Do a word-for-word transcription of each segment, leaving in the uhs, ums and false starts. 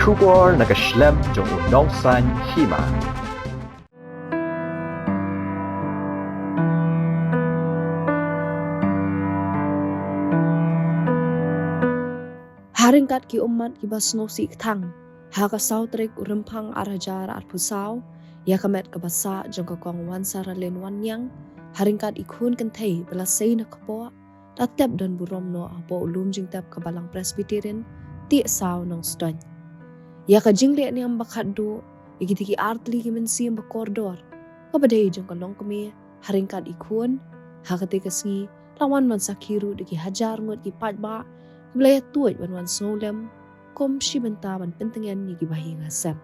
Khubor na ka shlem jong u nongsan hima. Ha ryngkat ki ummat kiba sngewsih kthang, ha ka saw tarik u Rymphang ar hajar arphew saw, ïa ka met kaba sah jong ka Kong Wansaralin Wanniang, ha ryngkat i khun kynthei ba la sei na kpoh, da tep don burom noh hapoh u lum jingtep ka Balang Presbyterian Tiehsaw Nongstoiñ. Ïa ka jingleh niam ba khatduh, ïa kitei ki artylli ki mynsiem ba kordor, kaba dei jong ka longkmie ha ryngkat i khun, ha katei ka sngi la wan ban sakhi ruh da ki hajar ngut ki paidbah kiba la ïatuid ban wan sngewlem kum shi bynta ban pyntngen ïa kiba ha ïing ha sem.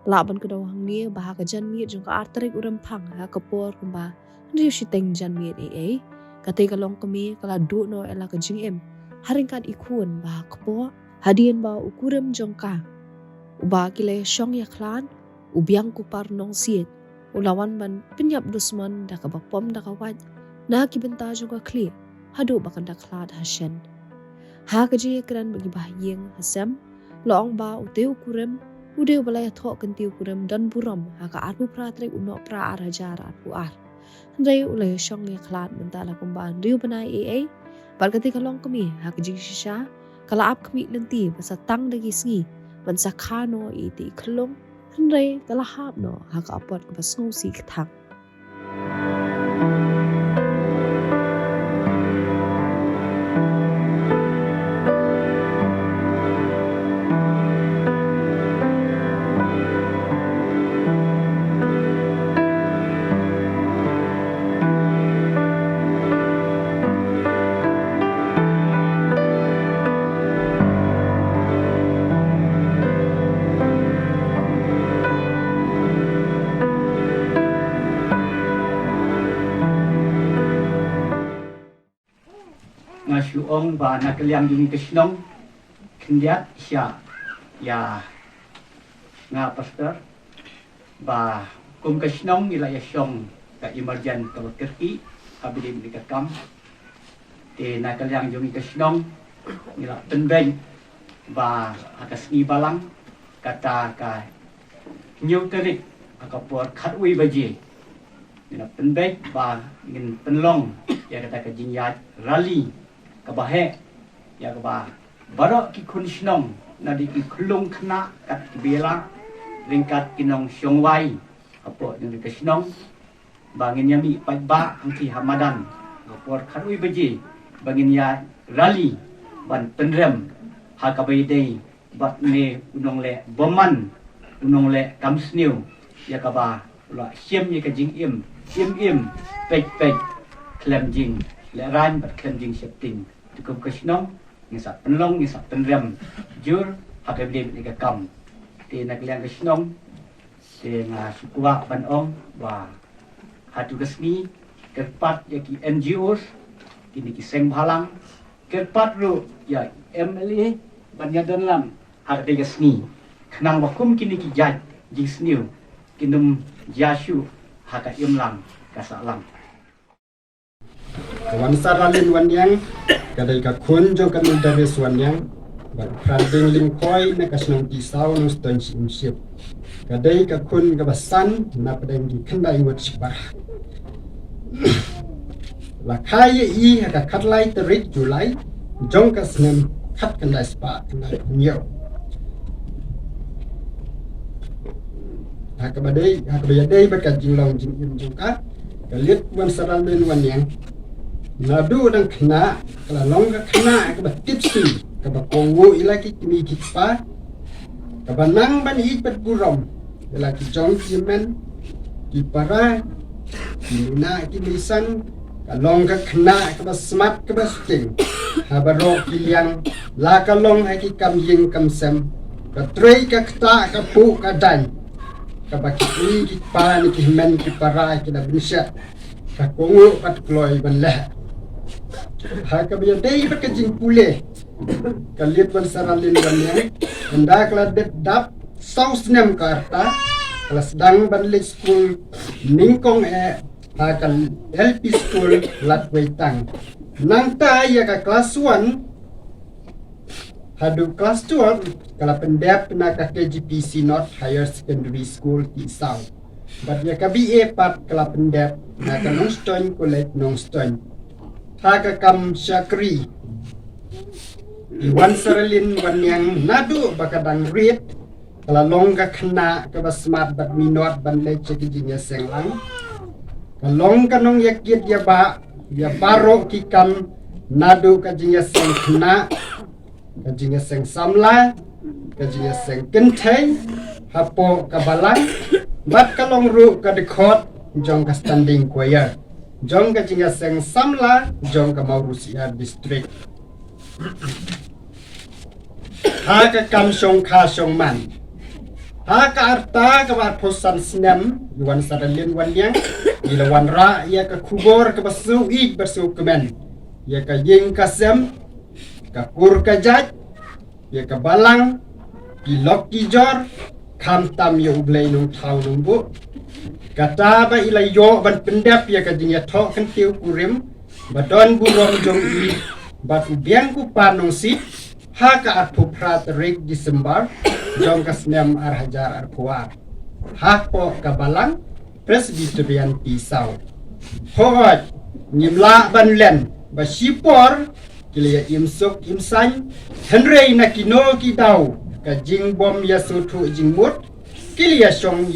Lah ban kdew hangne ba ha ka janmiet jong ka ar tarik u Rymphang ha ka por kumba hynriew shiteng janmiet eiei, katei ka longkmie ka la duh noh ïa la ka jingim ha ryngkat i khun ba ha kpoh, hadien ba u kurim jong ka, uba ki la ïashong ïakhlad, u Biangkupar Nongsiej, u la wan ban pynïap dusmon da kaba pom da ka wait na ki bynta jong ka khlieh haduh ba kan da khlad ha shen. Ha ka jingïakren bad kiba ha ïing ha sem, la ong ba utei u kurim u dei uba la ïathoh kyntiew kurim don burom ha ka arphew phra tarik u Nohprah ar hajar arphew ar. Hynrei u la ïashong ïakhlad mynta la kumba hynriew bnai eiei, bad katei ka longkmie ha ka jingshisha ka la ap khmih lynti ba sa tang da ki sngi ban sa kha noh ïa itei i khyllung, hynrei ka la hap noh ha ka apot kaba sngewsih kthang. Nga shu ong ba na ka liang jong ngi ka shnong, khyndiat sha ïa nga pastor, ba kum ka shnong ngi la ïashong ka emergent kaba kyrkieh ha ba dei ka kam. Te na ka liang jong ngi ka shnong ngi la pynbeit ba ha ka sngi Balang, kata ka hynñiew tarik ha ka por khatwei baje, ngi la pynbeit ba ngin pynlong ïa kata ka jingïaid rally kaba heh, ïa kaba baroh ki khun shnong, na dei ki khyllung khynnah kat ki ba ïalah, ryngkat ki nongshong wai hapoh jong ka shnong, ba ngin ïa mih paidbah hangtei ha madan ha ka por khatwei baje, ba ngin ïa rally ban pynrem ha kaba ïadei bad une u nongleh bymman, u nongleh kam sniew, ïa kaba u la shim ïa ka jingim im im peit peit khlem jinglehrain bad khlem jingsheptieng. Te kum ka shnong ngi sa pynlong, ngi sa pynrem jur ha kaba dei bad ka kam. Te na ka liang ka shnong, te nga shu kwah ban ong ba hato ka sngi kyrpad ïa ki N G Os, kine ki seng bhalang, kyrpad ruh ïa M L A ban ïadonlang ha katei ka sngi, khnang ba kum kine ki jait jingsniew kin ym jia shuh ha ka imlang ka sahlang. Ka Wansaralin Wanniang ka dei ka khun jong ka Mildred Wanniang bad u Phranding Lyngkhoi na ka shnong Tiehsaw Nongstoiñ Syiemship. Ka dei ka khun kaba san na pdeng ki khyndai ngut shipara. La kha ïa i ha ka khatlai tarik July jong ka snem khatkhyndai spah khyndai phew hynñiew. Ha kaba dei, ha kaba ïadei bad ka jinglong jingim jong ka, ka Liet Wansaralin Wanniang, naduh dang khynnah ka la long ka khynnah kaba tipsy, kaba kohnguh ïa la ki kmie ki kpa, kaba nang ban ïeit bad burom ïa la ki jong ki hynmen ki para, ki khynnah ki khynnah, ka long ka khynnah kaba smat kaba sting ha baroh ki liang, la ka long ha ki kam ïing kam sem, ka trei ka ktah ka buh ka daiñ, kaba ki kmie ki kpa ne ki hynmen ki para ki la bynshet, ka kohnguh ka kloi ban leh. Ha kaba ïadei bad ka jingpule, ka Liet Wansaralin Wanniang, ynda ka la dep dap saw snem ka rta, ka la sdang ban leit skul nyngkong eh ha ka L P school Ladweitang. Nangta ïa ka klas one Haduh klas twelve ka la pyndep na ka K G P C North Higher Secondary School Tisaw. Bad ïa ka B A pat ka la pyndep na ka Nongstoiñ College Nongstoiñ. Ha ka kam shakri, i Wan Saralin Wanniang naduh ba ka dang rit ka la long ka khynnah kaba smat bad minot ban leit sha ki jingïaseng lang. Ka long ka nongïakit ïa ba ïa baroh ki kam, naduh ka jingïaseng khynnah, ka jingïaseng samla, ka jingïaseng kynthei hapoh ka balang, bad ka long ruh ka dkhot jong ka standing choir jong ka jingïaseng samla jong ka Mawryngkneng District. Ha ka kam shongkha shongman, ha ka rta kaba arphew san snem, i Wan Saralin Wanniang i la wanrah ïa ka khubor kaba sngewbha bad sngewkmen ïa ka ïing ka sem, ka kur ka jait, ïa ka balang, ki lok ki jor, khamtam ïa U Blei Nongthaw Nongbuh. Kata ba i la ïoh ban pyndep ïa ka jingïathoh kyntiew kurim ba don burom jong i bad u Biang Kupa Nongsiej ha ka arphew phra tarik December jong ka snem ar hajar arphew ar, hapoh ka balang Presbyterian Tisaw. Hooid, ngim lah ban len ba shipor ki la ïa im suk im saiñ, hynrei na kino ki daw ka jingbym ïa sngewthuh jingmut ki la ïa shong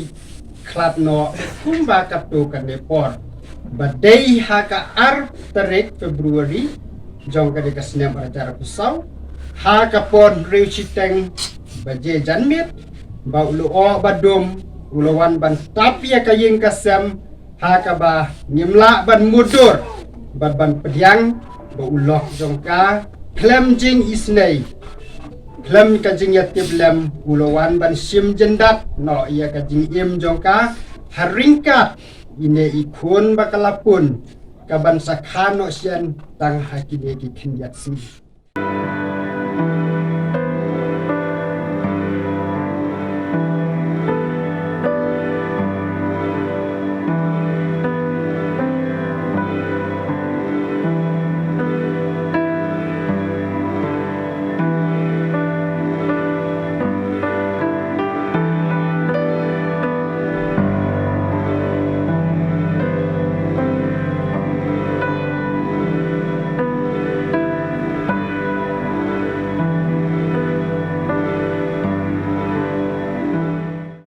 khlad noh kumba katto katne por. Ba dei ha ka ar tarik February jong ka dei ka snem ar hajar arphew saw, ha ka por hynriew shiteng baje janmiet, ba u lyoh ba dum u la wan ban tap ïa ka ïing ka sem, ha kaba ngim lah ban mutdur bad ban pdiang ba u lok jong ka khlem jingisynei, khlem ka jingïatiplem u la wan ban shim jyndat noh ïa ka jingim jong ka ha ryngkat ine i khun ba ka la pun, ka ban sa kha noh shen tang ha kine ki khyndiat sngi.